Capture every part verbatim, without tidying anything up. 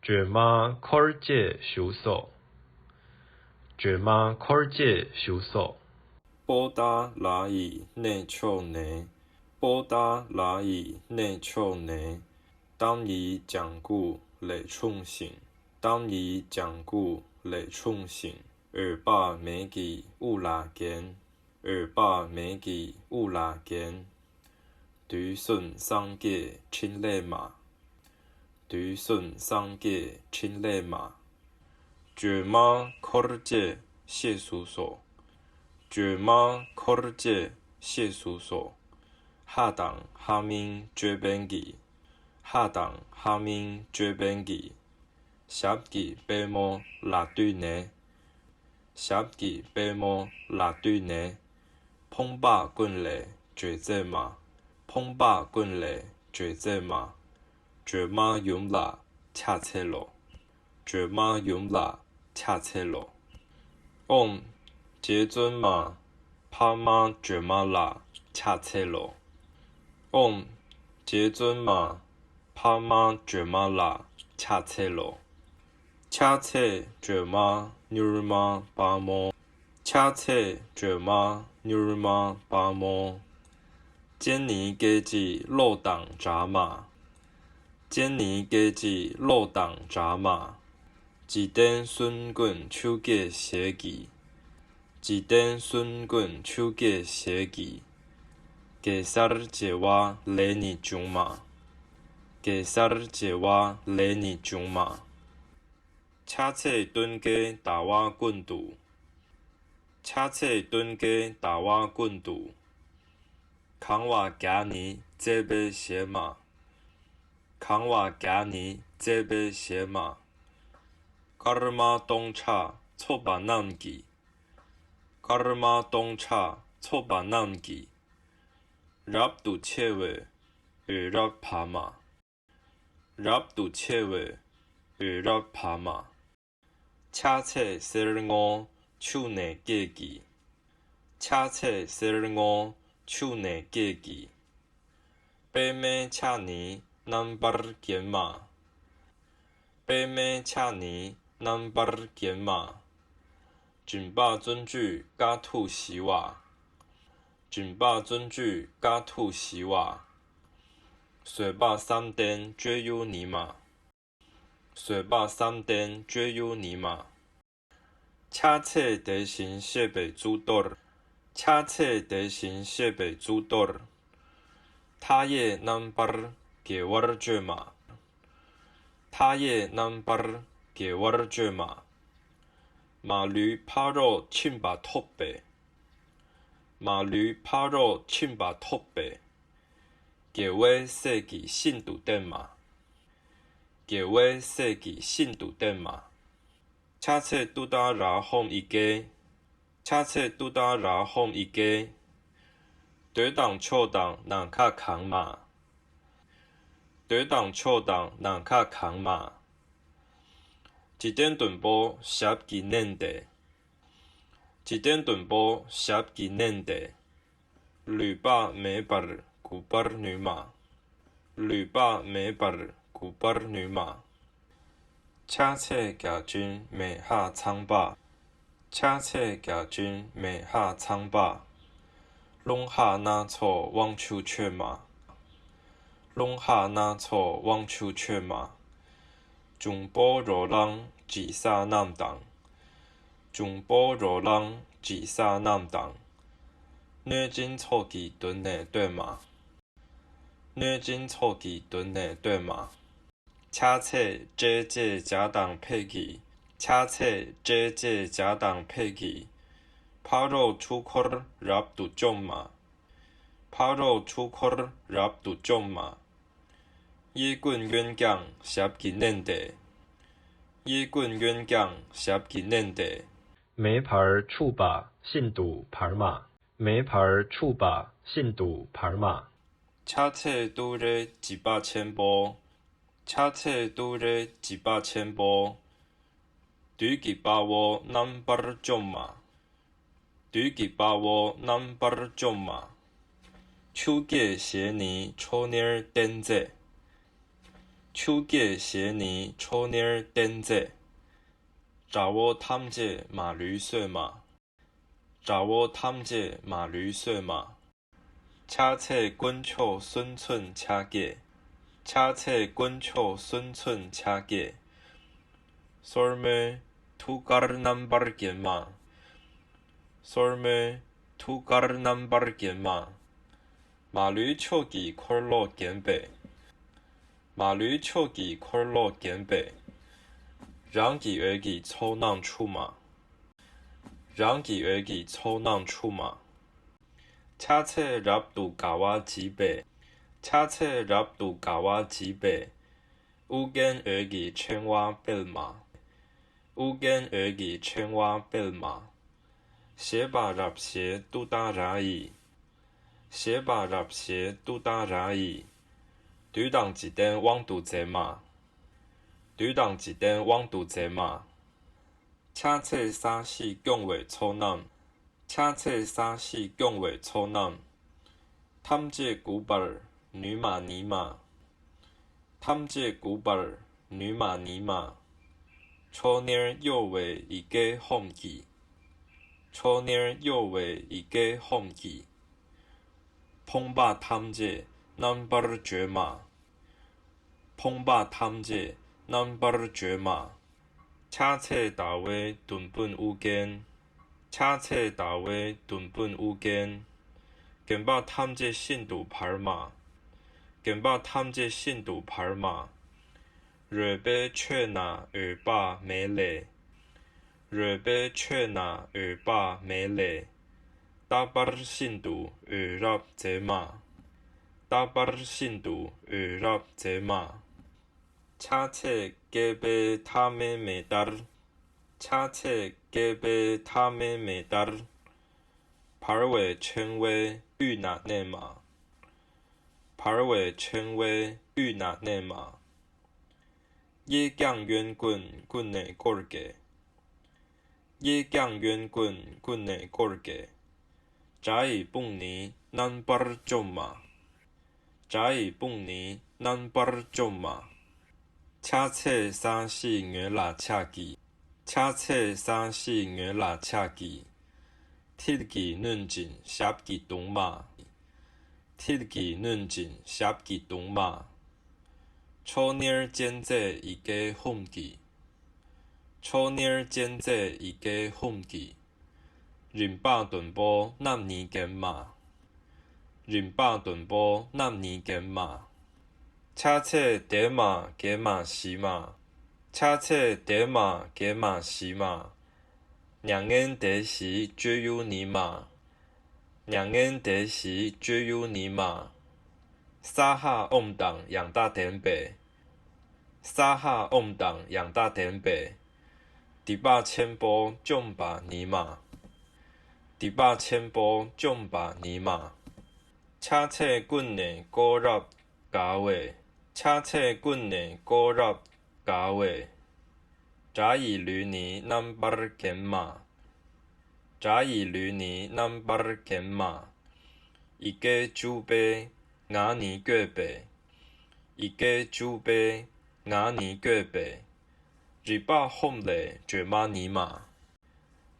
བཅོས་མ་འཁོར་བཅས་བཞུགས་སོ། བཅོས་མ་འཁོར་བཅས་བཞུགས་སོ། པོ་ཏཱ་ལ་ཡི་གནས་མཆོག་ནས། པོ་ཏཱ་ལ་ཡི་གནས་མཆོག་ནས། གཏམ་ཡི་ལྗང་གུ་ལས་འཁྲུངས་ཤིང་། གཏམ་ཡི་ལྗང་གུ་ལས་འཁྲུངས་ཤིང་། འོད་དཔག་མེད་ཀྱི་དབུ་ལ་བརྒྱན། འོད་དཔག་མེད་ཀྱི་དབུ་ལ་བརྒྱན། དུས་གསུམ་སངས་རྒྱས་ཕྲིན་ལས་མ། དུས་གསུམ་སངས་རྒྱས་ཕྲིན་ལས་མ། བཅོས་མ་འཁོར་བཅས་གཤེགས་སུ་གསོལ། བཅོས་མ་འཁོར་བཅས་གཤེགས་སུ་གསོལ། ཧ་དང་ཧ་མིང་ཅོད་པན་གྱི། ཧ་དང་ཧ་མིང་ཅོད་པན་གྱི། ཞབས་ཀྱི་པད་མོ་ལ་བཏུད་ནས། ཞབས་ཀྱི་པད་མོ་ལ་བཏུད་ནས། ཕོངས་པ་ཀུན་ལས་བཅོས་མཛད་མ། ཕོངས་པ་ཀུན་ལས་བཅོས་མཛད་མ། བཅོས་མ་ཡུམ་ལ་ཕྱག་འཚལ་ལོ། བཅོས་མ་ཡུམ་ལ་ཕྱག་འཚལ་ལོ། ཨོཾ། རྗེ་བཙུན་མ། འཕགས་མ་བཅོས་མ་ལ་ཕྱག་འཚལ་ལོ། ཨོཾ། རྗེ་བཙུན་མ། འཕགས་མ་བཅོས་མ་ལ་ཕྱག་འཚལ་ལོ། ཕྱག་འཚལ་བཅོས་མ་མྱུར་མ་དཔའ་མོ། ཕྱག་འཚལ་བཅོས་མ་མྱུར་མ་དཔའ་མོ། སྤྱན་ནི་སྐད་ཅིག་གློག་དང་འདྲ་མ། སྤྱན་ནི་སྐད་ཅིག་གློག་དང་འདྲ་མ། འཇིག་རྟེན་སྲུང་མགོན་ཆུ་སྐྱེས་ཞལ་གྱི། འཇིག་རྟེན་སྲུང་མགོན་ཆུ་སྐྱེས་ཞལ་གྱི། གེ་སར་བྱེ་བ་ལས་ནི་བྱུང་མ། གེ་སར་བྱེ་བ་ལས་ནི་བྱུང་མ། ཕྱག་འཚལ་སྟོན་ཀའི་ཟླ་བ་ཀུན་ཏུ། ཕྱག་འཚལ་སྟོན་ཀའི་ཟླ་བ་ཀུན་ཏུ། གང་བ་བརྒྱ་ནི་བརྩེགས་པའི་ཞལ་མ། གང་བ་བརྒྱ་ནི་བརྩེགས་པའི་ཞལ་མ། སྐར་མ་སྟོང་ཕྲག་ཚོགས་པ་རྣམས་ཀྱིས། སྐར་མ་སྟོང་ཕྲག་ཚོགས་པ་རྣམས་ཀྱིས། རབ་ཏུ་ཕྱེ་བའི་འོད་རབ་འབར་མ། རབ་ཏུ་ཕྱེ་བའི་འོད་རབ་འབར་མ། ཕྱག་འཚལ་གསེར་སྔོ་ཆུ་ནས་སྐྱེས་ཀྱི། ཕྱག་འཚལ་གསེར་སྔོ་ཆུ་ནས་སྐྱེས་ཀྱི། པདྨའི་ཕྱག་ནི་རྣམ་པར་བརྒྱན་མ། པདྨའི་ཕྱག་ནི་རྣམ་པར་བརྒྱན་མ། སྦྱིན་པ་བརྩོན་འགྲུས་དཀའ་ཐུབ་ཞི་བ། སྦྱིན་པ་བརྩོན་འགྲུས་དཀའ་ཐུབ་ཞི་བ། བཟོད་པ་བསམ་གཏན་སྤྱོད་ཡུལ་ཉིད་མ། བཟོད་པ་བསམ་གཏན་སྤྱོད་ཡུལ་ཉིད་མ། ཕྱག་འཚལ་དེ་བཞིན་གཤེགས་པའི་གཙུག་ཏོར། ཕྱག་འཚལ་དེ་བཞིན་གཤེགས་པའི་གཙུག་ཏོར། མཐའ་ཡས་རྣམ་པར་རྒྱལ་བར་སྤྱོད་མ། མཐའ་ཡས་རྣམ་པར་རྒྱལ་བར་སྤྱོད་མ། མ་ལུས་ཕ་རོལ་ཕྱིན་པ་ཐོབ་པའི། མ་ལུས་ཕ་རོལ་ཕྱིན་པ་ཐོབ་པའི། རྒྱལ་བའི་སྲས་ཀྱིས་ཤིན་ཏུ་བསྟེན་མ། རྒྱལ་བའི་སྲས་ཀྱིས་ཤིན་ཏུ་བསྟེན་མ། ཕྱག་འཚལ་ཏུཏྟཱ་ར་ཧཱུྃ་ཡི་གེ། ཕྱག་འཚལ་ཏུཏྟཱ་ར་ཧཱུྃ་ཡི་གེ། འདོད་དང་ཕྱོགས་དང་ནམ་མཁའ་གང་མ། འདོད་དང་ཕྱོགས་དང་ནམ་མཁའ་གང་མ། འཇིག་རྟེན་བདུན་པོ་ཞབས་ཀྱིས་མནན་ཏེ། འཇིག་རྟེན་བདུན་པོ་ཞབས་ཀྱིས་མནན་ཏེ། ལུས་པ་མེད་པར་འགུགས་པར་ནུས་མ། ལུས་པ་མེད་པར་འགུགས་པར་ནུས་མ། ཕྱག་འཚལ་བརྒྱ་བྱིན་མེ་ཧ་ཚང་པ། ཕྱག་འཚལ་བརྒྱ་བྱིན་མེ་ཧ་ཚང་པ། རླུང་ལྷ་སྣ་ཚོགས་དབང་ཕྱུག་མཆོད་མ། རླུང་ལྷ་སྣ་ཚོགས་དབང་ཕྱུག་མཆོད་མ། འབྱུང་པོ་རོ་ལངས་འཇིགས་ས་རྣམས་དང་། འབྱུང་པོ་རོ་ལངས་འཇིགས་ས་རྣམས་དང་། གནོད་སྦྱིན་ཚོགས་ཀྱི་མདུན་ནས་བསྟོད་མ། གནོད་སྦྱིན་ཚོགས་ཀྱི་མདུན་ནས་བསྟོད་མ། ཕྱག་འཚལ་སྲས་བཅས་བྱ་དང་ཕས་ཀྱིས། ཕྱག་འཚལ་སྲས་བཅས་བྱ་དང་ཕས་ཀྱིས། ཕ་རོལ་ཆོས་འཁོར་རབ་ཏུ་བཅོམ་མ། ཕ་རོལ་ཆོས་འཁོར་རབ་ཏུ་བཅོམ་མ། གཡས་བསྐུམ་གཡོན་བརྐྱང་ཞབས་ཀྱིས་མནན་ཏེ། གཡས་བསྐུམ་གཡོན་བརྐྱང་ཞབས་ཀྱིས་མནན་ཏེ། མེ་འབར་འཁྱུག་པ་ཤིན་ཏུ་འབར་མ། མེ་འབར་འཁྱུག་པ་ཤིན་ཏུ་འབར་མ། ཕྱག་འཚལ་ཏུ་རེ་འཇིགས་པ་ཆེན་པོ། ཕྱག་འཚལ་ཏུ་རེ་འཇིགས་པ་ཆེན་པོ། བདུད་ཀྱི་དཔའ་བོ་རྣམ་པར་བཅོམ་མ། བདུད་ཀྱི་དཔའ་བོ་རྣམ་པར་བཅོམ་མ། ཆུ་སྐྱེས་ཞལ་ནི་མཆོག་ནིར་བསྟན་མཛད། ཆུ་སྐྱེས་ཞལ་ནི་ཁྲོ་གཉེར་བསྟན་མཛད། དགྲ་བོ་ཐམས་ཅད་མ་ལུས་གསོད་མ། དགྲ་བོ་ཐམས་ཅད་མ་ལུས་གསོད་མ། ཕྱག་འཚལ་དཀོན་མཆོག་གསུང་མཚོན་ཕྱག་རྒྱས། ཕྱག་འཚལ་དཀོན་མཆོག་གསུང་མཚོན་ཕྱག་རྒྱས། སོར་མོས་ཐུགས་ཀར་རྣམ་པར་བརྒྱན་མ། སོར་མོས་ཐུགས་ཀར་རྣམ་པར་བརྒྱན་མ། མ་ལུས་ཕྱོགས་ཀྱི་འཁོར་ལོས་བརྒྱན་པའི། མ་ལུས་ཕྱོགས་ཀྱི་འཁོར་ལོས་བརྒྱན་པའི། རང་གི་འོད་ཀྱི་ཚོགས་རྣམས་འཁྲུགས་མ། རང་གི་འོད་ཀྱི་ཚོགས་རྣམས་འཁྲུགས་མ། ཕྱག་འཚལ་རབ་ཏུ་དགའ་བ་བརྗིད་པའི། ཕྱག་འཚལ་རབ་ཏུ་དགའ་བ་བརྗིད་པའི། ཨུ་རྒྱན་འོད་ཀྱི་ཕྲེང་བ་སྤེལ་མ། ཨུ་རྒྱན་འོད་ཀྱི་ཕྲེང་བ་སྤེལ་མ། བཞད་པ་རབ་བཞད་ཏུཏྟཱ་ར་ཡིས། བཞད་པ་རབ་བཞད་ཏུཏྟཱ་ར་ཡིས། བདུད་དང་འཇིག་རྟེན་དབང་དུ་མཛད་མ། བདུད་དང་འཇིག་རྟེན་དབང་དུ་མཛད་མ། ཕྱག་འཚལ་སྲ་ཞིང་སྐྱོང་བའི་ཚོགས་རྣམས། ཕྱག་འཚལ་སྲ་ཞིང་སྐྱོང་བའི་ཚོགས་རྣམས། ཐམས་ཅད་འགུགས་པར་ནུས་མ་ནུས་མ། ཐམས་ཅད་འགུགས་པར་ནུས་མ་ནུས་མ། ཁྲོ་གཉེར་གཡོ་བའི་ཡི་གེ་ཧཱུྃ་གྱིས། ཁྲོ་གཉེར་གཡོ་བའི་ཡི་གེ་ཧཱུྃ་གྱིས། ཕོངས་པ་ཐམས་ཅད་རྣམ་པར་བྱོས་མ། ཕོངས་པ་ཐམས་ཅད་རྣམ་པར་བྱོས་མ། ཕྱག་འཚལ་ཟླ་བའི་དུམ་བུས་ཨུ་རྒྱན། ཕྱག་འཚལ་ཟླ་བའི་དུམ་བུས་ཨུ་རྒྱན། བརྒྱན་པ་ཐམས་ཅད་ཤིན་ཏུ་འབར་མ། བརྒྱན་པ་ཐམས་ཅད་ཤིན་ཏུ་འབར་མ། རོལ་པའི་ཕྱོགས་ན་འོད་དཔག་མེད་ལས། རོལ་པའི་ཕྱོགས་ན་འོད་དཔག་མེད་ལས། རྟག་པར་ཤིན་ཏུ་འོད་རབ་མཛད་མ། རྟག་པར་ཤིན་ཏུ་འོད་རབ་མཛད་མ། ཕྱག་འཚལ་བསྐལ་པའི་ཐ་མའི་མེ་ལྟར། ཕྱག་འཚལ་བསྐལ་པའི་ཐ་མའི་མེ་ལྟར། འབར་བའི་ཕྲེང་བའི་དབུས་ན་གནས་མ། འབར་བའི་ཕྲེང་བའི་དབུས་ན་གནས་མ། གཡས་བརྐྱང་གཡོན་བསྐུམ་ཀུན་ནས་བསྐོར་དགའི། གཡས་བརྐྱང་གཡོན་བསྐུམ་ཀུན་ནས་བསྐོར་དགའི། དགྲ་ཡི་དཔུང་ནི་རྣམ་པར་བཅོམ་མ། དགྲ་ཡི་དཔུང་ནི་རྣམ་པར་བཅོམ་མ། ཕྱག་འཚལ་སྲ་ཞིང་ངོས་ལ་ཕྱག་བགྱིས། ཕྱག་འཚལ་སྲ་ཞིང་ངོས་ལ་ཕྱག་བགྱིས། མཐིལ་གྱིས་བསྣུན་ཅིང་ཞབས་ཀྱིས་བརྡུང་མ། མཐིལ་གྱིས་བསྣུན་ཅིང་ཞབས་ཀྱིས་བརྡུང་མ། ཁྲོ་གཉེར་ཅན་མཛད་ཡི་གེ་ཧཱུྃ་གྱིས། ཁྲོ་གཉེར་ཅན་མཛད་ཡི་གེ་ཧཱུྃ་གྱིས། རིམ་པ་བདུན་པོ་རྣམ་གཉིས་བརྒྱན་མ། རིམ་པ་བདུན་པོ་རྣམ་གཉིས་བརྒྱན་མ། ཕྱག་འཚལ་དེ་མ་གེ་མ་ཞི་མ། ཕྱག་འཚལ་དེ་མ་གེ་མ་ཞི་མ། མྱ་ངན་འདས་ཞི་སྤྱོད་ཡུལ་ཉིད་མ། མྱ་ངན་འདས་ཞི་སྤྱོད་ཡུལ་ཉིད་མ། སྭཱ་ཧཱ་ཨོཾ་དང་ཡང་དག་ལྡན་པས། སྭཱ་ཧཱ་ཨོཾ་དང་ཡང་དག་ལྡན་པས། སྡིག་པ་ཆེན་པོ་བཅོམ་པ་ཉིད་མ། སྡིག་པ་ཆེན་པོ་བཅོམ་པ་ཉིད་མ། ཕྱག་འཚལ་ཀུན་ནས་བསྐོར་རབ་དགའ་བའི། ཕྱག་འཚལ་ཀུན་ནས་བསྐོར་རབ་དགའ་བའི། དགྲ་ཡི་ལུས་ནི་རྣམ་པར་བརྒྱན་མ། དགྲ་ཡི་ལུས་ནི་རྣམ་པར་བརྒྱན་མ། ཡི་གེ་བཅུ་པའི་ངག་ནི་བཀོད་པའི། ཡི་གེ་བཅུ་པའི་ངག་ནི་བཀོད་པའི། རིག་པ་ཧཱུྃ་ལས་བརྗོད་མ་ཉིད་མ།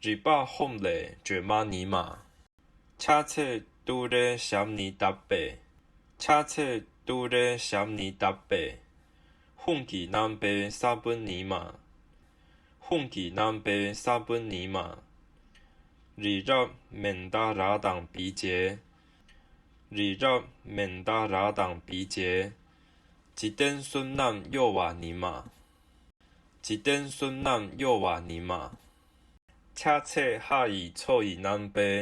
རིག་པ་ཧཱུྃ་ལས་བརྗོད་མ་ཉིད་མ། ཕྱག་འཚལ་ཏུ་རེའི་ཞབས་ནི་བརྡབས་པས། ཕྱག་འཚལ་ཏུ་རེའི་ཞབས་ནི་བརྡབས་པས། ཧཱུྃ་གི་རྣམ་པའི་ས་བོན་ཉིད་མ། ཧཱུྃ་གི་རྣམ་པའི་ས་བོན་ཉིད་མ། རི་རབ་མནྡ་ར་དང་བི་ཇའི། རི་རབ་མནྡ་ར་དང་བི་ཇའི། འཇིག་རྟེན་གསུམ་རྣམས་གཡོ་བ་ཉིད་མ། འཇིག་རྟེན་གསུམ་རྣམས་གཡོ་བ་ཉིད་མ། ཕྱག་འཚལ་ཧ་ཡི་མཚོ་ཡི་རྣམ་པའི།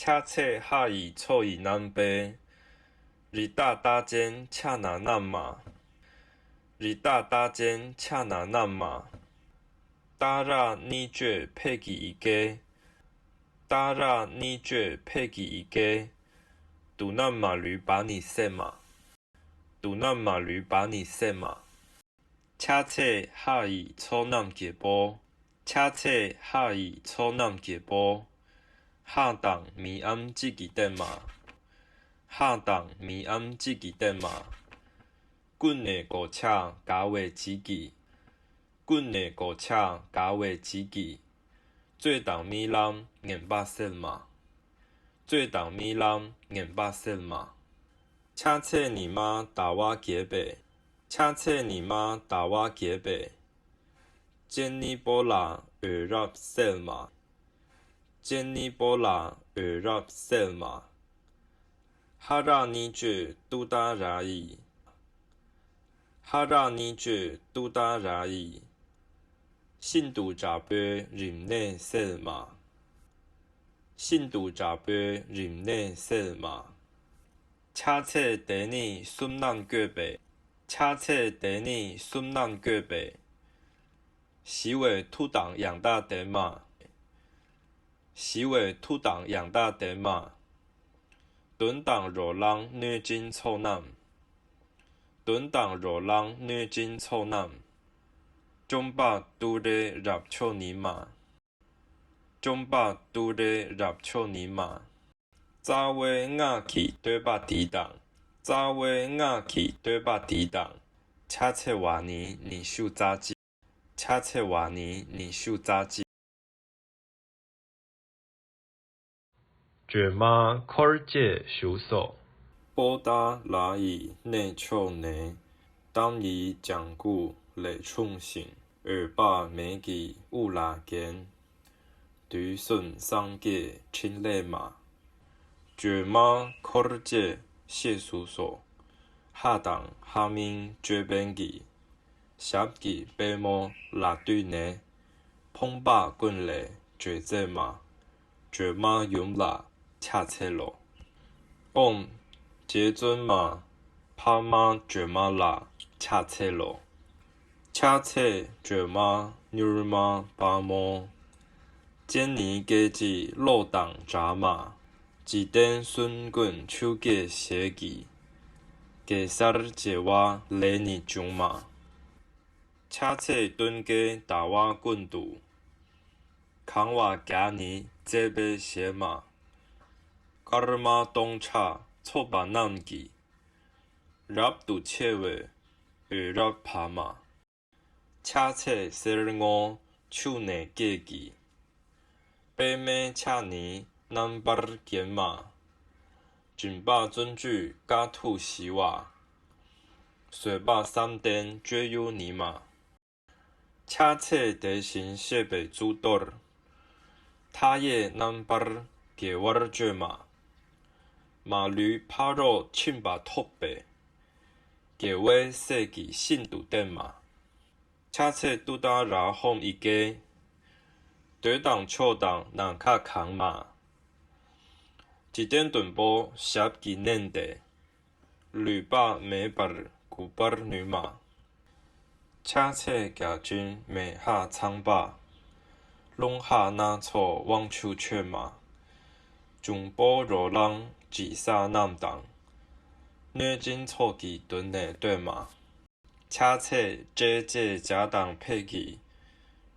ཕྱག་འཚལ་ཧ་ཡི་མཚོ་ཡི་རྣམ་པའི། རི་དྭགས་རྟགས་ཅན་ཕྱག་ན་བསྣམས་མ། རི་དྭགས་རྟགས་ཅན་ཕྱག་ན་བསྣམས་མ། ཏཱ་ར་གཉིས་བརྗོད་ཕཊ་ཀྱི་ཡི་གེ། ཏཱ་ར་གཉིས་བརྗོད་ཕཊ་ཀྱི་ཡི་གེ། དུག་རྣམས་མ་ལུས་པ་ནི་བསལ་མ། དུག་རྣམས་མ་ལུས་པ་ནི་བསལ་མ། ཕྱག་འཚལ་ཧ་ཡི་ཚོགས་རྣམས་རྒྱལ་པོ། ཕྱག་འཚལ་ཧ་ཡི་ཚོགས་རྣམས་རྒྱལ་པོ། ཧ་དང་མིང་ཨམ་གཅིག་གིས་བསྟན་མ། ཧ་དང་མིང་ཨམ་གཅིག་གིས་བསྟན་མ། ཀུན་ནས་གོད་ཆག་དགའ་བའི་བྱིས་ཀྱིས། ཀུན་ནས་གོད་ཆག་དགའ་བའི་བྱིས་ཀྱིས། རྩོད་དང་རྨི་ལམ་ངན་པ་སེལ་མ། རྩོད་དང་རྨི་ལམ་ངན་པ་སེལ་མ། ཕྱག་འཚལ་ཉི་མ་ཟླ་བ་རྒྱས་པའི། ཕྱག་འཚལ་ཉི་མ་ཟླ་བ་རྒྱས་པའི། སྤྱན་ནི་སྤོ་ལ་འོད་རབ་གསལ་མ། སྤྱན་ནི་སྤོ་ལ་འོད་རབ་གསལ་མ། ཧ་ར་ནི་གཅོད་ཏུཏྟཱ་ར་ཡི། ཧ་ར་ནི་གཅོད་ཏུཏྟཱ་ར་ཡི། ཤིན་ཏུ་དྲག་པོའི་རིམས་ནད་སེལ་མ། ཤིན་ཏུ་དྲག་པོའི་རིམས་ནད་སེལ་མ། ཕྱག་འཚལ་དེ་ནི་གསུམ་རྣམས་བཀོད་པའི། ཕྱག་འཚལ་དེ་ནི་གསུམ་རྣམས་བཀོད་པའི། ཞི་བའི་མཐུ་དང་ཡང་དག་ལྡན་མ། ཞི་བའི་མཐུ་དང་ཡང་དག་ལྡན་མ། གདོན་དང་རོ་ལངས་གནོད་སྦྱིན་ཚོགས་རྣམས། གདོན་དང་རོ་ལངས་གནོད་སྦྱིན་ཚོགས་རྣམས། བཅོམ་པ་ཏུ་རེ་རབ་མཆོག་ཉིད་མ། བཅོམ་པ་ཏུ་རེ་རབ་མཆོག་ཉིད་མ། རྩ་བའི་སྔགས་ཀྱི་བསྟོད་པ་འདི་དང་། རྩ་བའི་སྔགས་ཀྱི་བསྟོད་པ་འདི་དང་། ཕྱག་འཚལ་བ་ནི་ཉི་ཤུ་རྩ་གཅིག། ཕྱག་འཚལ་བ་ནི་ཉི་ཤུ་རྩ་གཅིག། བཅོས་མ་འཁོར་བཅས་བཞུགས་སོ། པོ་ཏཱ་ལ་ཡི་གནས་མཆོག་ནས། ཏཱཾ་ཡི་ལྗང་གུ་ལས་འཁྲུངས་ཤིང་། འོད་དཔག་མེད་ཀྱིས་དབུ་ལ་བརྒྱན། དུས་གསུམ་སངས་རྒྱས་ཕྲིན་ལས་མ། བཅོས་མ་འཁོར་བཅས་གཤེགས་སུ་གསོལ། ཧ་དང་ཧ་མིང་ཅོད་པན་གྱིས། ཞབས་ཀྱི་པད་མོ་ལ་བཏུད་ནས། ཕོངས་པ་ཀུན་ལས་བཅོས་མཛད་མ། བཅོས་མ་ཡུམ་ལ་ཕྱག་འཚལ་ལོ། ཨོཾ། རྗེ་བཙུན་མ་འཕགས་མ་བཅོས་མ་ལ་ཕྱག་འཚལ་ལོ། ཕྱག་འཚལ་བཅོས་མ་མྱུར་མ་དཔའ་མོ། སྤྱན་ནི་སྐད་ཅིག་གློག་དང་འདྲ་མ། འཇིག་རྟེན་སྲུང་མགོན་ཆུ་སྐྱེས་ཞལ་གྱི། གེ་སར་བྱེ་བ་ལས་ནི་བྱུང་མ། ཕྱག་འཚལ་སྟོན་ཀའི་ཟླ་བ་ཀུན་ཏུ། གང་བ་བརྒྱ་ནི་བརྩེ་བའི་ཞལ་མ། སྐར་མ་སྟོང་ཕྲག་ཚོགས་པ་རྣམས་ཀྱིས། རབ་ཏུ་ཕྱེ་བའི་འོད་རབ་འབར་མ། ཕྱག་འཚལ་གསེར་སྔོ་ཆུ་ནས་སྐྱེས་ཀྱི། པདྨའི་ཕྱག་ནི་རྣམ་པར་བརྒྱན་མ། སྦྱིན་པ་བརྩོན་འགྲུས་དཀའ་ཐུབ་ཞི་བ། བཟོད་པ་བསམ་གཏན་སྤྱོད་ཡུལ་ཉིད་མ། ཕྱག་འཚལ་དེ་བཞིན་གཤེགས་པའི་གཙུག་ཏོར། མཐའ་ཡས་རྣམ་པར་རྒྱལ་བར་སྤྱོད་མ། མ་ལུས་ཕ་རོལ་ཕྱིན་པ་ཐོབ་པའི། རྒྱལ་བའི་སྲས་ཀྱིས་ཤིན་ཏུ་བསྟེན་མ། ཕྱག་འཚལ་ཏུཏྟཱ་ར་ཧཱུྃ་ཡི་གེ། འདོད་དང་ཕྱོགས་དང་ནམ་མཁའ་གང་མ། འཇིག་རྟེན་བདུན་པོ་ཞབས་ཀྱིས་མནན་ཏེ། ལུས་པ་མེད་པར་འགུགས་པར་ནུས་མ། ཕྱག་འཚལ་བརྒྱ་བྱིན་མེ་ཧ་ཚང་པ། རླུང་ཧ་སྣ་ཚོགས་དབང་ཕྱུག་མཆོད་མ། འབྱུང་པོ་རོ་ལངས་འཇིགས་ས་རྣམས་དང་། གནོད་སྦྱིན་ཚོགས་ཀྱིས་མདུན་ནས་བསྟོད་མ། ཕྱག་འཚལ་སྲས་བཅས་བྱ་དང་ཕཊ་ཀྱིས།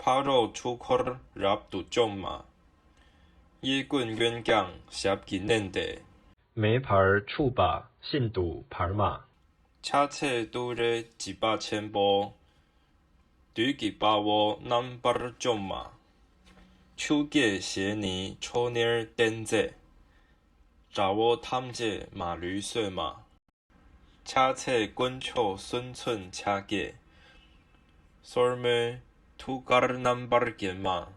ཕ་རོལ་འཁྲུལ་འཁོར་རབ་ཏུ་བཅོམ་མ། གཡས་བསྐུམ་གཡོན་བརྐྱང་ཞབས་ཀྱིས་མནན་ཏེ། མེ་འབར་འཁྲུགས་པ་ཤིན་ཏུ་འབར་མ། ཕྱག་འཚལ་ཏུ་རེ་འཇིགས་པ་ཆེན་པོ། བདུད་ཀྱི་དཔའ་བོ་རྣམ་པར་བཅོམ་མ། ཆུ་སྐྱེས་ཞལ་ནི་ཁྲོ་གཉེར་བསྟན་མཛད། དགྲ་བོ་ཐམས་ཅད་མ་ལུས་གསོད་མ། ཕྱག་འཚལ་དཀོན་མཆོག་གསུང་མཚོན་ཕྱག་རྒྱའི། སོར་མོས་ཐུགས་ཀར་རྣམ་པར་བརྒྱན་མ།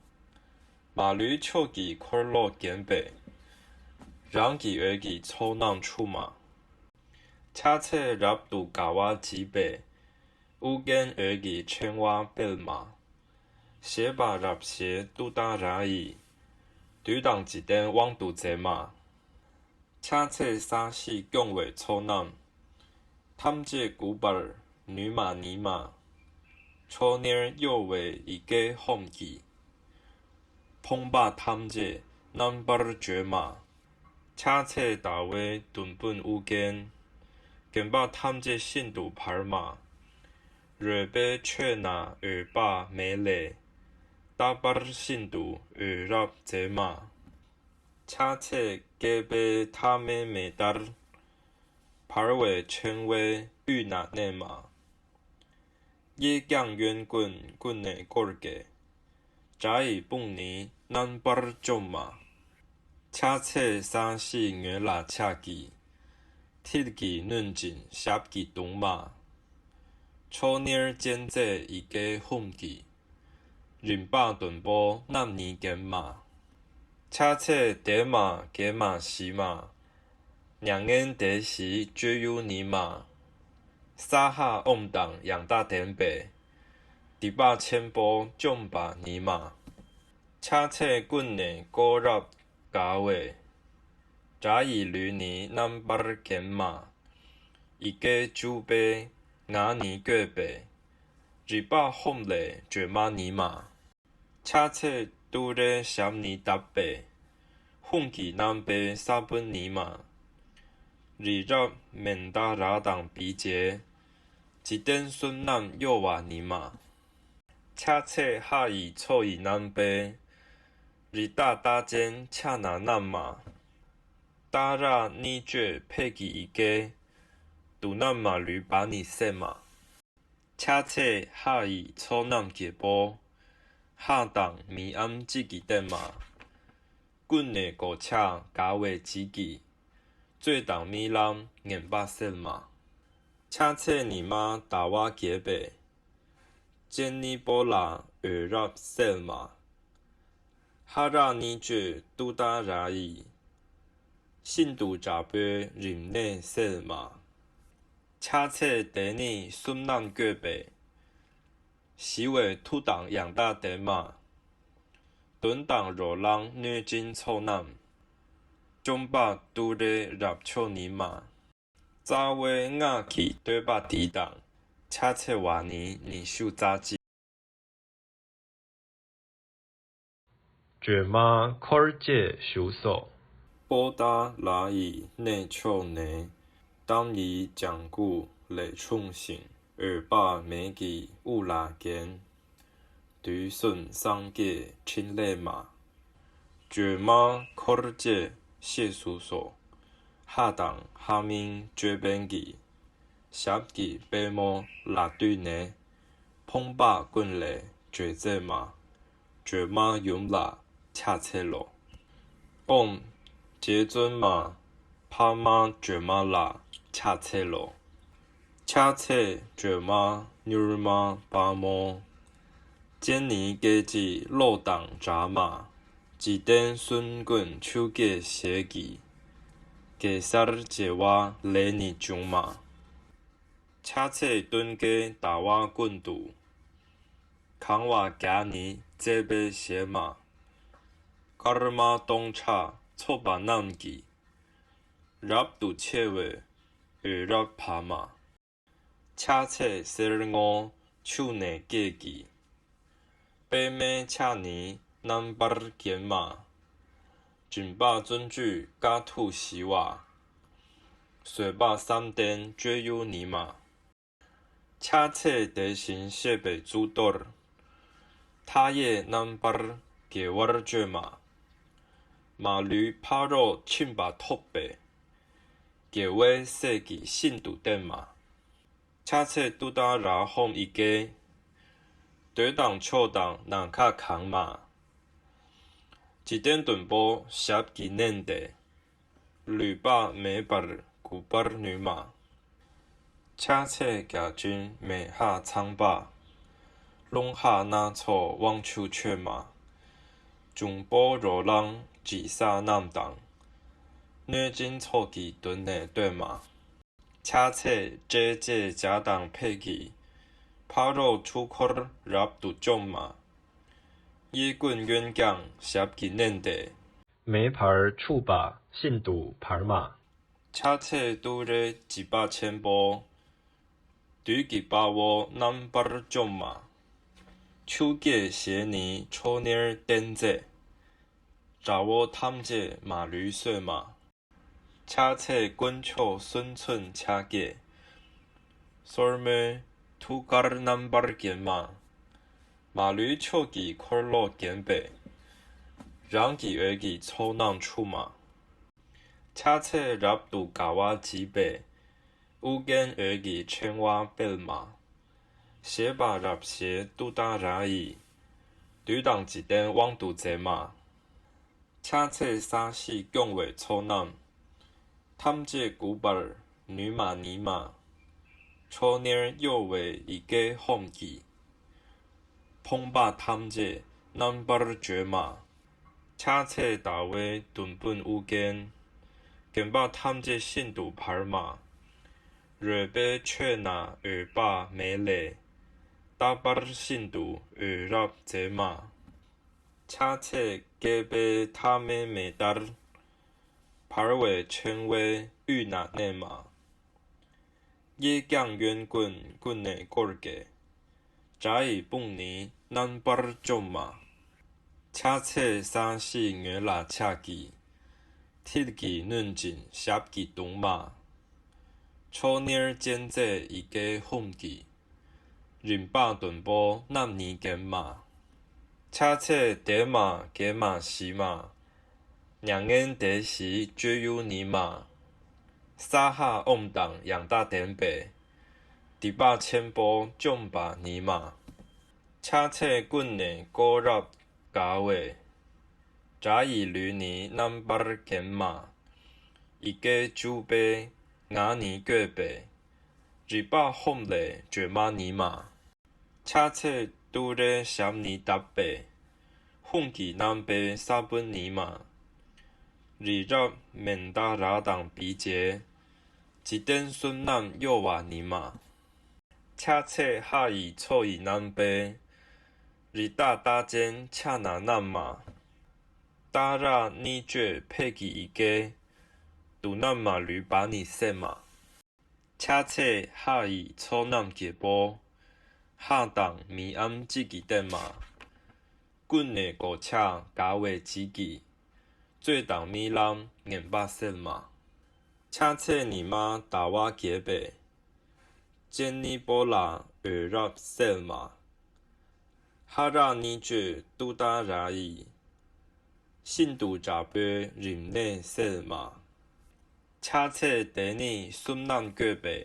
མ་ལུས་ཕྱོགས་ཀྱི་འཁོར་ལོས་བརྒྱན་པའི། རང་གི་འོད་ཀྱི་ཚོགས་རྣམས་འཁྲུགས་མ། ཕྱག་འཚལ་རབ་ཏུ་དགའ་བ་བརྗིད་པའི། དབུ་རྒྱན་འོད་ཀྱི་ཕྲེང་བ་སྤེལ་མ། བཞད་པ་རབ་བཞད་ཏུཏྟཱ་ར་ཡིས། བདུད་དང་འཇིག་རྟེན་དབང་དུ་མཛད་མ། ཕྱག་འཚལ་ས་གཞི་སྐྱོང་བའི་ཚོགས་རྣམས། ཐམས་ཅད་འགུགས་པར་ནུས་མ་ཉིད་མ། ཁྲོ་གཉེར་གཡོ་བའི་ཡི་གེ་ཧཱུྃ་གིས། ཕོངས་པ་ཐམས་ཅད་རྣམ་པར་བཅོས་མ། ཕྱག་འཚལ་ཟླ་བའི་དུམ་བུས་དབུ་རྒྱན། བརྒྱན་པ་ཐམས་ཅད་ཤིན་ཏུ་འབར་མ། རོལ་པའི་ཕྱོགས་ན་འོད་དཔག་མེད་ལས། རྟག་པར་ཤིན་ཏུ་འོད་རབ་མཛད་མ། ཕྱག་འཚལ་བསྐལ་པའི་ཐ་མའི་མེ་ལྟར། འབར་བའི་ཕྲེང་བའི་དབུས་ན་གནས་མ། གཡས་བརྐྱང་གཡོན་བསྐུམ་ཀུན་ནས་བསྐོར་དགའི། དགྲ་ཡི་དཔུང་ནི་རྣམ་པར་འཇོམས་མ། ཕྱག་འཚལ་སྲང་བཞི་ངོས་ལ་ཕྱག་གི། མཐིལ་གྱིས་བསྣུན་ཅིང་ཞབས་ཀྱིས་བརྡུང་མ། མཆོག་གཉེར་སྤྱན་རྩེ་ཡི་གེ་ཧཱུྃ་གིས། རིམ་པ་བདུན་པོ་རྣམ་གཉིས་བརྒྱན་མ། ཕྱག་འཚལ་དེ་མ་གེ་མ་ཞི་མ། མྱ་ངན་འདས་ཞི་སྤྱོད་ཡུལ་ཉིད་མ། སྭཱ་ཧཱ་ཨོཾ་དང་ཡང་དག་ལྡན་པས། སྡིག་པ་ཆེན་པོ་བཅོམ་པ་ཉིད་མ། ཕྱག་འཚལ་ཀུན་ནས་བསྐོར་རབ་དགའ་བའི། དགྲ་ཡི་ལུས་ནི་རྣམ་པར་བརྒྱན་མ། ཡི་གེ་བཅུ་པའི་ངག་ནི་བཀོད་པས། རིག་པ་ཧཱུྃ་ལས་བརྗོད་མ་ཉིད་མ། ཕྱག་འཚལ་ཏུ་རེའི་ཞབས་ནི་བརྡབས་པས། ཧཱུྃ་གི་རྣམ་པའི་ས་བོན་ཉིད་མ། རི་རབ་མནྡ་ར་དང་བི་ཇའི། འཇིག་རྟེན་གསུམ་རྣམས་གཡོ་བ་ཉིད་མ། ཕྱག་འཚལ་ཧ་ཡི་མཚོ་ཡི་རྣམ་པའི། རི་དྭགས་རྟགས་ཅན་ཕྱག་ན་བསྣམས་མ། ཏཱ་ར་གཉིས་བརྗོད་ཕཊ་ཀྱི་ཡི་གེ། དུག་རྣམས་མ་ལུས་པ་ནི་སེལ་མ། ཕྱག་འཚལ་ཧ་ཡི་ཚོགས་རྣམས་བརྒྱད་པོ། ཧ་དང་མིང་ཨམ་གཅིག་གིས་བསྟན་མ། ཀུན་ནས་གོ་ཆ་དགའ་བའི་བརྗིད་ཀྱིས། རྩོད་དང་རྨི་ལམ་ངན་པ་སེལ་མ། ཕྱག་འཚལ་ཉི་མ་ཟླ་བ་རྒྱས་པའི། སྤྱན་གཉིས་པོ་ལ་འོད་རབ་གསལ་མ། ཧ་ར་གཉིས་བརྗོད་ཏུཏྟཱ་ར་ཡིས། ཤིན་ཏུ་དྲག་པོའི་རིམས་ནད་སེལ་མ། ཕྱག་འཚལ་དེ་ནི་གསུམ་རྣམས་བཀོད་པའི། ཞི་བའི་མཐུ་དང་ཡང་དག་ལྡན་མ། གདོན་དང་རོ་ལངས་གནོད་སྦྱིན་ཚོགས་རྣམས། བཅོམ་པ་ཏུ་རེ་རབ་མཆོག་ཉིད་མ། རྩ་བའི་སྔགས་ཀྱི་བསྟོད་པ་འདི་དང་། ཕྱག་འཚལ་བ་ནི་ཉི་ཤུ་རྩ་གཅིག། བཅོས་མ་འཁོར་བཅས་བཞུགས་སོ། པོ་ཏཱ་ལ་ཡི་གནས་མཆོག་ནས། ཏཱཾ་ཡི་ལྗང་གུ་ལས་འཁྲུངས་ཤིང་། འོད་དཔག་མེད་ཀྱི་དབུ་ལ་བརྒྱན། དུས་གསུམ་སངས་རྒྱས་ཕྲིན་ལས་མ། བཅོས་མ་འཁོར་བཅས་གཤེགས་སུ་གསོལ། ཧ་དང་ཧ་མིང་ཅོད་པན་གྱི། ཞབས་ཀྱི་པད་མོ་ལ་བཏུད་ནས། ཕོངས་པ་ཀུན་ལས་བྱོལ་མཛད་མ། བཅོས་མ་ཡུམ་ལ་ཕྱག་འཚལ་ལོ། ཨོཾ་རྗེ་བཙུན་མ་འཕགས་མ་བཅོས་མ་ལ་ཕྱག་འཚལ་ལོ། ཕྱག་འཚལ་བཅོས་མ་མྱུར་མ་དཔའ་མོ། སྤྱན་ནི་སྐད་ཅིག་གློག་དང་འདྲ་མ། འཇིག་རྟེན་གསུམ་མགོན་ཆུ་སྐྱེས་ཞལ་གྱི། གེ་སར་བྱེ་བ་ལས་ནི་བྱུང་མ། ཕྱག་འཚལ་སྟོན་ཀའི་ཟླ་བ་ཀུན་ཏུ། གང་བ་བརྒྱ་ནི་བརྩེགས་པའི་ཞལ་མ། སྐར་མ་སྟོང་ཕྲག་ཚོགས་པ་རྣམས་ཀྱིས། རབ་ཏུ་ཕྱེ་བའི་འོད་རབ་འབར་མ། ཕྱག་འཚལ་གསེར་སྔོ་ཆུ་ནས་སྐྱེས་ཀྱི། པདྨའི་ཕྱག་ནི་རྣམ་པར་བརྒྱན་མ། སྦྱིན་པ་བརྩོན་འགྲུས་དཀའ་ཐུབ་ཞི་བ། བཟོད་པ་བསམ་གཏན་སྤྱོད་ཡུལ་ཉིད་མ། ཕྱག་འཚལ་དེ་བཞིན་གཤེགས་པའི་གཙུག་ཏོར། མཐའ་ཡས་རྣམ་པར་རྒྱལ་བར་སྤྱོད་མ། མ་ལུས་ཕ་རོལ་ཕྱིན་པ་ཐོབ་པའི། རྒྱལ་བའི་སྲས་ཀྱིས་ཤིན་ཏུ་བསྟེན་མ། ཕྱག་འཚལ་ཏུཏྟཱ་ར་ཧཱུྃ་ཡི་གེ། འདོད་དང་ཕྱོགས་དང་ནམ་མཁའ་གང་མ། འཇིག་རྟེན་བདུན་པོ་ཞབས་ཀྱིས་མནན་ཏེ། ལུས་པ་མེད་པར་འགུགས་པར་ནུས་མ། ཕྱག་འཚལ་བརྒྱ་བྱིན་མེ་ཧཱ་ཚངས་པ། རླུང་ཧཱ་སྣ་ཚོགས་དབང་ཕྱུག་མཆོད་མ། འབྱུང་པོ་རོ་ལངས་འཇིགས་སྐྲག་རྣམས་དང་། གནོད་སྦྱིན་ཚོགས་ཀྱི་མདུན་ནས་བསྟོད་མ། ཕྱག་འཚལ་སྲས་བཅས་བྱ་དང་ཕཊ་ཀྱི། ཕ་རོལ་འཁྲུལ་འཁོར་རབ་ཏུ་བཅོམ་མ། གཡས་བསྐུམ་གཡོན་བརྐྱང་ཞབས་ཀྱིས་མནན་ཏེ། མེ་འབར་འཁྱུག་པ་ཤིན་ཏུ་འབར་མ། ཕྱག་འཚལ་ཏུ་རེའི་འཇིགས་པ་ཆེན་པོ། བདུད་ཀྱི་དཔའ་བོ་རྣམ་པར་བཅོམ་མ། ཆུ་སྐྱེས་ཞལ་ནི་མཆོག་གཉེར་སྤྱན་རས། དགྲ་བོ་ཐམས་ཅད་མ་ལུས་གསོད་མ། ཕྱག་འཚལ་དཀོན་མཆོག་གསུང་མཚོན་ཕྱག་རྒྱའི། སོར་མོས་ཐུགས་ཀར་རྣམ་པར་བརྒྱན་མ། མ་ལུས་ཕྱོགས་ཀྱི་འཁོར་ལོས་བརྒྱན་པའི། རང་གི་འོད་ཀྱི་ཚོགས་རྣམས་འཁྲུགས་མ། ཕྱག་འཚལ་རབ་ཏུ་དགའ་བ་བརྗིད་པའི། ཨུ་རྒྱན་འོད་ཀྱི་ཕྲེང་བ་སྤེལ་མ། ཞེས་པ་རབ་བྱེད་ཏུཏྟཱ་ར་ཡིས། བདུད་དང་འཇིག་རྟེན་དབང་དུ་མཛད་མ། ཕྱག་འཚལ་ས་གཞི་སྐྱོང་བའི་ཚོགས་རྣམས། ཐམས་ཅད་འགུགས་པར་ནུས་མ་ནུས་མ། མཆོག་གཉེར་གཡོ་བའི་ཡི་གེ་ཧཱུྃ་གིས། ཕོངས་པ་ཐམས་ཅད་རྣམ་པར་བཅོས་མ། ཕྱག་འཚལ་ཟླ་བའི་དུམ་བུས་ཨུ་རྒྱན། བརྒྱན་པ་ཐམས་ཅད་ཤིན་ཏུ་འབར་མ། རོལ་པའི་ཁྲོད་ན་འོད་དཔག་མེད་ལས། རྟག་པར་ཤིན་ཏུ་འོད་རབ་མཛད་མ། ཕྱག་འཚལ་བསྐལ་པའི་མཐའ་མེད་མེ་ལྟར། འབར་བའི་ཕྲེང་བའི་དབུས་ན་གནས་མ། གཡས་བརྐྱང་གཡོན་བསྐུམ་ཀུན་ནས་བསྐོར་དགའི། དགྲ་ཡི་དཔུང་ནི་རྣམ་པར་བཅོམ་མ། ཕྱག་འཚལ་ས་གཞིའི་ངོས་ལ་ཕྱག་གི་མཐིལ་གྱིས་བསྣུན་ཅིང་ཞབས་ཀྱིས་བརྡུང་མ། མཆོག་གཉེར་སྤྱན་མཛད་ཡི་གེ་ཧཱུྃ་གིས། རིམ་པ་བདུན་པོ་རྣམ་གཉིས་བརྒྱན་མ། ཕྱག་འཚལ་བདེ་མ་དགེ་མ་ཞི་མ། མྱ་ངན་འདས་ཞི་སྤྱོད་ཡུལ་ཉིད་མ། སྭཱ་ཧཱ་ཨོཾ་དང་ཡང་དག་ལྡན་པས། སྡིག་པ་ཆེན་པོ་བཅོམ་པ་ཉིད་མ། ཕྱག་འཚལ་ཀུན་ནས་བསྐོར་རབ་དགའ་བའི། དགྲ་ཡི་ལུས་ནི་རྣམ་པར་བརྒྱན་མ། ཡི་གེ་བཅུ་པའི་ངག་ནི་བཀོད་པས། རིག་པ་ཧཱུྃ་ལས་བརྗོད་མ་ཉིད་མ། ཕྱག་འཚལ་ཏུ་རེའི་ཞབས་ནི་བརྡབས་པས། ཧཱུྃ་གི་རྣམ་པའི་ས་བོན་ཉིད་མ། རི་རབ་མནྡ་ར་དང་བི་ཇའི། འཇིག་རྟེན་གསུམ་རྣམས་གཡོ་བ་ཉིད་མ། ཕྱག་འཚལ་ཧ་ཡི་མཚོ་ཡི་རྣམ་པའི། རི་དྭགས་རྟགས་ཅན་ཕྱག་ན་བསྣམས་མ། ཏཱ་ར་གཉིས་བརྗོད་ཕཊ་ཀྱི་ཡི་གེ། དུག་རྣམས་མ་ལུས་པ་ནི་སེལ་མ། ཕྱག་འཚལ་ཧ་ཡི་ཚོགས་རྣམས་རྒྱལ་པོ། ཧ་དང་མི་འམ་གཅིག་གིས་བསྟེན་མ། ཀུན་ནས་གོ་ཆ་དགའ་བའི་བརྗིད་ཀྱིས། རྩོད་དང་རྨི་ལམ་ངན་པ་སེལ་མ། ཕྱག་འཚལ་ཉི་མ་ཟླ་བ་རྒྱས་པའི། སྤྱན་ནི་སྤོ་ལ་འོད་རབ་གསལ་མ། ཧ་ར་གཉིས་བརྗོད་ཏུཏྟཱ་ར་ཡིས། ཤིན་ཏུ་དྲག་པོའི་རིམས་ནད་སེལ་མ། ཕྱག་འཚལ་དེ་ནི་གསུམ་རྣམས་བཀོད་པའི།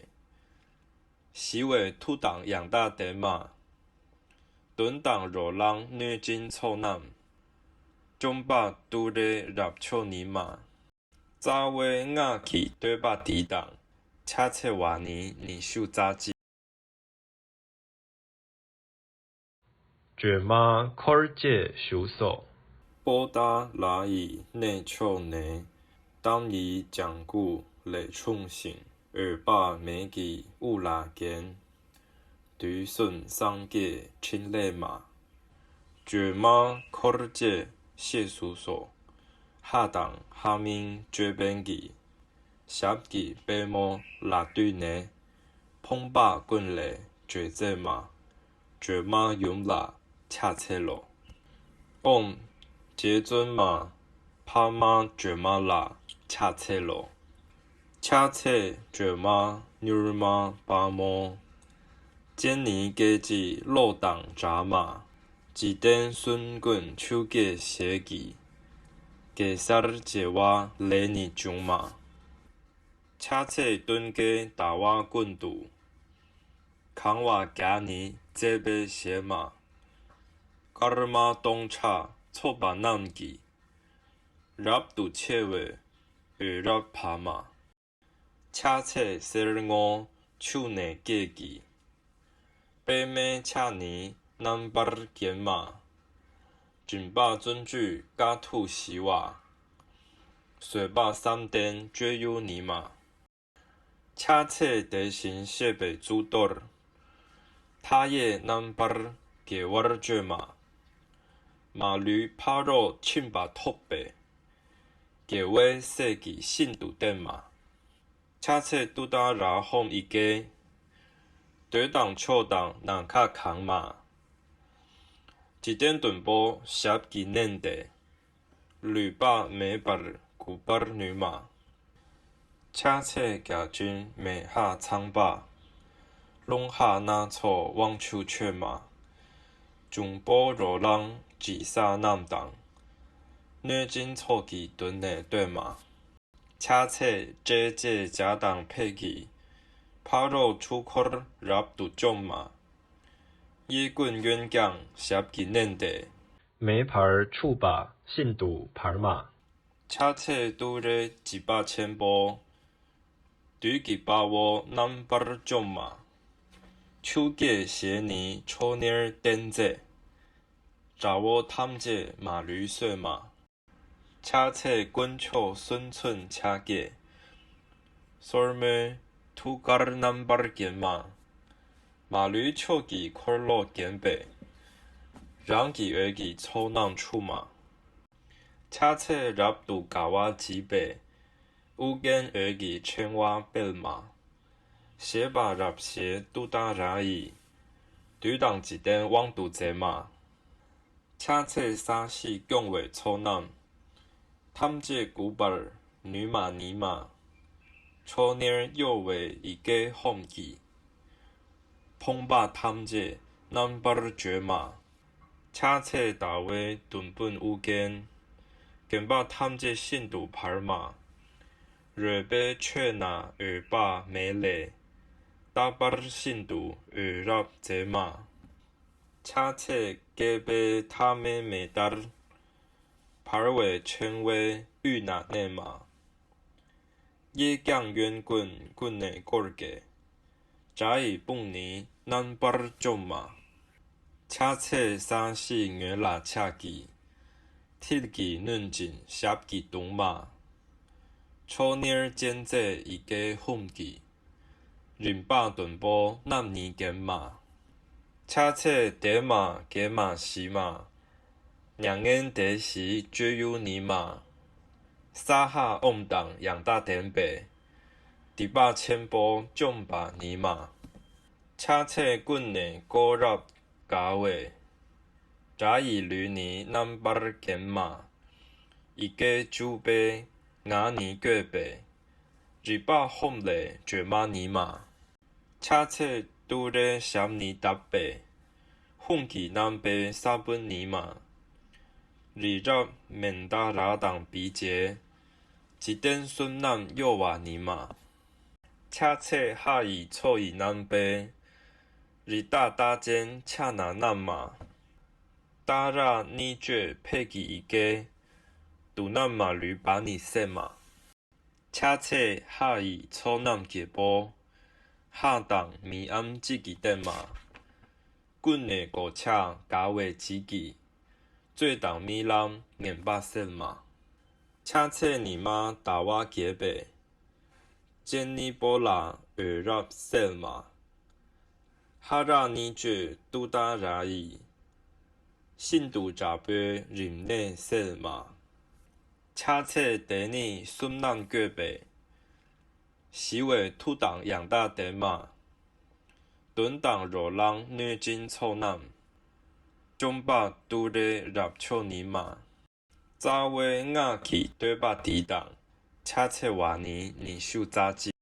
ཞི་བའི་མཐུ་དང་ཡང་དག་ལྡན་མ། གདོན་དང་རོ་ལངས་གནོད་སྦྱིན་ཚོགས་རྣམས། བཅོམ་པ་ཏུ་རེ་རབ་མཆོག་ཉིད་མ། རྩ་བའི་སྔགས་ཀྱི་བསྟོད་པ་འདི་དང་། ཕྱག་འཚལ་བ་ནི་ཉི་ཤུ་རྩ་གཅིག། བཅོས་མ་འཁོར་བཅས་བཞུགས་སོ། པོ་ཏཱ་ལ་ཡི་གནས་མཆོག་ནས། ཏཱཾ་ཡི་ལྗང་གུ་ལས་འཁྲུངས་ཤིང་། འོད་དཔག་མེད་ཀྱིས་དབུ་ལ་བརྒྱན། དུས་གསུམ་སངས་རྒྱས་ཕྲིན་ལས་མ། བཅོས་མ་འཁོར་བཅས་གཤེགས་སུ་གསོལ། ཧ་དང་ཧ་མིང་ཅོད་པན་གྱི། ཞབས་ཀྱི་པད་མོ་ལ་བཏུད་ནས། ཕོངས་པ་ཀུན་ལས་བྱོལ་མཛད་མ། བཅོས་མ་ཡུམ་ལ་ཕྱག་འཚལ་ལོ། ཨོཾ་རྗེ་བཙུན་མ་འཕགས་མ་བཅོས་མ་ལ་ཕྱག་འཚལ་ལོ། ཕྱག་འཚལ་བཅོས་མ་མྱུར་མ་དཔའ་མོ། སྤྱན་ནི་སྐད་ཅིག་གློག་དང་འདྲ་མ། འཇིག་རྟེན་གསུམ་མགོན་ཆུ་སྐྱེས་ཞལ་གྱི། གེ་སར་བྱེ་བ་ལས་ནི་བྱུང་མ། ཕྱག་འཚལ་སྟོན་ཀའི་ཟླ་བ་ཀུན་ཏུ། གང་བ་བརྒྱ་ནི་བརྩེགས་པའི་ཞལ་མ། སྐར་མ་སྟོང་ཕྲག་ཚོགས་པ་རྣམས་ཀྱིས། རབ་ཏུ་ཕྱེ་བའི་འོད་རབ་འབར་མ། ཕྱག་འཚལ་གསེར་སྔོ་ཆུ་ནས་སྐྱེས་ཀྱི། པདྨའི་ཕྱག་ནི་རྣམ་པར་བརྒྱན་མ། མགྲིན་པ་བརྩོན་འགྲུས་དཀའ་ཐུབ་ཞི་བ། བཟོད་པ་བསམ་གཏན་སྤྱོད་ཡུལ་ཉིད་མ། ཕྱག་འཚལ་དེ་བཞིན་གཤེགས་པའི་གཙུག་ཏོར། མཐའ་ཡས་རྣམ་པར་རྒྱལ་བར་སྤྱོད་མ། མ་ལུས་ཕ་རོལ་ཕྱིན་པ་ཐོབ་པའི། རྒྱལ་བའི་སྲས་ཀྱིས་ཤིན་ཏུ་བསྟེན་མ། ཕྱག་འཚལ་ཏུཏྟཱ་ར་ཧཱུྃ་ཡི་གེ། འདོད་དང་ཕྱོགས་དང་ནམ་མཁའ་གང་མ། འཇིག་རྟེན་བདུན་པོ་ཞབས་ཀྱིས་མནན་ཏེ། ལུས་དཔག་མེད་པར་འགུགས་པར་ནུས་མ། ཕྱག་འཚལ་བརྒྱ་བྱིན་མེ་ཧཱ་ཚངས་པ། རླུང་ཧཱ་སྣ་ཚོགས་དབང་ཕྱུག་མཆོད་མ། འབྱུང་པོ་རོ་ལངས་འཇིགས་ས་རྣམས་དང་། གནོད་སྦྱིན་ཚོགས་ཀྱིས་མདུན་ནས་བསྟོད་མ། ཕྱག་འཚལ་སྲས་བཅས་བྱ་དང་ཕཊ་ཀྱིས། ཕ་རོལ་ཆོས་འཁོར་རབ་ཏུ་བཅོམ་མ། གཡས་བསྐུམ་གཡོན་བརྐྱང་ཞབས་ཀྱིས་མནན་ཏེ། མེ་འབར་འཁྲུགས་པ་ཤིན་ཏུ་བར་མ། ཕྱག་འཚལ་ཏུ་རེ་འཇིགས་པ་ཆེན་པོ། བདུད་ཀྱི་དཔའ་བོ་རྣམ་པར་བཅོམ་མ། ཆུ་སྐྱེས་ཞལ་ནི་མཆོག་གཉེར་བསྟན་མཛད། དགྲ་བོ་ཐམས་ཅད་མ་ལུས་གསོད་མ། ཕྱག་འཚལ་དཀོན་མཆོག་གསུང་མཚོན་ཕྱག་རྒྱའི། སོར་མོས་ཐུགས་ཀར་རྣམ་པར་བརྒྱན་མ། མ་ལུས་ཕྱོགས་ཀྱི་འཁོར་ལོས་བརྒྱན་པའི། རང་གི་འོད་ཀྱི་ཚོགས་རྣམས་འཁྲུགས་མ། ཕྱག་འཚལ་རབ་ཏུ་དགའ་བ་བརྗིད་པའི། དབུ་རྒྱན་འོད་ཀྱི་ཕྲེང་བ་སྤེལ་མ། བཞད་པ་རབ་བཞད་ཏུཏྟཱ་ར་ཡིས། བདུད་དང་འཇིག་རྟེན་དབང་དུ་མཛད་མ། ཕྱག་འཚལ་སྲིད་ཞི་སྐྱོང་བའི་ཚོགས་རྣམས། ཐམས་ཅད་འགུགས་པར་ནུས་མ་ནུས་མ། མཆོག་གཉེར་གཡོ་བའི་ཡི་གེ་ཧཱུྃ་གིས། ཕོངས་པ་ཐམས་ཅད་རྣམ་པར་བཅོམ་མ། ཕྱག་འཚལ་ཟླ་བའི་དུམ་བུས་དབུ་རྒྱན། བརྒྱན་པ་ཐམས་ཅད་ཤིན་ཏུ་བར་མ། རོལ་པའི་ཆོས་རྣམས་འོད་དཔག་མེད་ལས། རྟག་པར་ཤིན་ཏུ་འོད་རབ་མཛད་མ། ཕྱག་འཚལ་བསྐལ་པའི་ཐ་མའི་མེ་ལྟར། འབར་བའི་ཕྲེང་བའི་དབུས་ན་གནས་མ། གཡས་བརྐྱང་གཡོན་བསྐུམ་ཀུན་ནས་བསྐོར་དགའི། དགྲ་ཡི་དཔུང་ནི་རྣམ་པར་བཅོམ་མ། ཕྱག་འཚལ་སྲིད་ཞིའི་ངོས་ལ་ཕྱག་གི། མཐིལ་གྱིས་བསྣུན་ཅིང་ཞབས་ཀྱིས་བརྡུང་མ། མཆོག་གཉེར་ཅན་མཛད་ཡི་གེ་ཧཱུྃ་གིས། རིམ་པ་བདུན་པོ་རྣམས་ནི་བརྒྱན་མ། ཕྱག་འཚལ་བདེ་མ་དགེ་མ་ཞི་མ། མྱ་ངན་འདས་ཞི་སྤྱོད་ཡུལ་ཉིད་མ། སྭཱ་ཧཱ་ཨོཾ་དང་ཡང་དག་ལྡན་པས། སྡིག་པ་ཆེན་པོ་བཅོམ་པ་ཉིད་མ། ཕྱག་འཚལ་ཀུན་ནས་བསྐོར་རབ་དགའ་བའི། དགྲ་ཡི་ལུས་ནི་རྣམ་པར་བརྒྱན་མ། ཡི་གེ་བཅུ་པའི་ངག་ནི་བཀོད་པའི། རིག་པ་ཧཱུྃ་ལས་བརྗོད་མ་ཉིད་མ། ཕྱག་འཚལ་ཏུ་རེའི་ཞབས་ནི་བརྡབས་པའི། ཧཱུྃ་གི་རྣམ་པའི་ས་བོན་ཉིད་མ། རི་རབ་མནྡ་ར་དང་བི་ཇའི། འཇིག་རྟེན་གསུམ་རྣམས་གཡོ་བ་ཉིད་མ། ཕྱག་འཚལ་ཧ་ཡི་མཚོ་ཡི་རྣམ་པའི། རི་དྭགས་རྟགས་ཅན་ཕྱག་ན་བསྣམས་མ། ཏཱ་ར་གཉིས་བརྗོད་ཕཊ་ཀྱི་ཡི་གེ། དུག་རྣམས་མ་ལུས་པ་ནི་སེལ་མ། ཕྱག་འཚལ་ཧ་ཡི་ཚོགས་རྣམས་རྒྱལ་པོ། ཧ་དང་མི་འམ་གཅིག་གིས་བསྟེན་མ། ཀུན་ནས་གོ་ཆ་དགའ་བའི་བརྗིད་ཀྱིས། རྩོད་དང་རྨི་ལམ་ངན་པ་སེལ་མ། ཕྱག་འཚལ་ཉི་མ་ཟླ་བ་རྒྱས་པའི། སྤྱན་ནི་པོ་ལ་འོད་རབ་གསལ་མ། ཧ་ར་གཉིས་བརྗོད་ཏུཏྟཱ་ར་ཡིས། ཤིན་ཏུ་དྲག་པོའི་རིམས་ནད་སེལ་མ། ཕྱག་འཚལ་དེ་ནི་གསུམ་རྣམས་བཀོད་པའི། ཞི་བའི་མཐུ་དང་ཡང་དག་ལྡན་མ། གདོན་དང་རོ་ལངས་གནོད་སྦྱིན་ཚོགས་རྣམས། བཅོམ་པ་ཏུ་རེ་རབ་མཆོག་ཉིད་མ། རྩ་བའི་སྔགས་ཀྱི་བསྟོད་པ་འདི་དང་། ཕྱག་འཚལ་བ་ནི་ཉི་ཤུ་རྩ་གཅིག།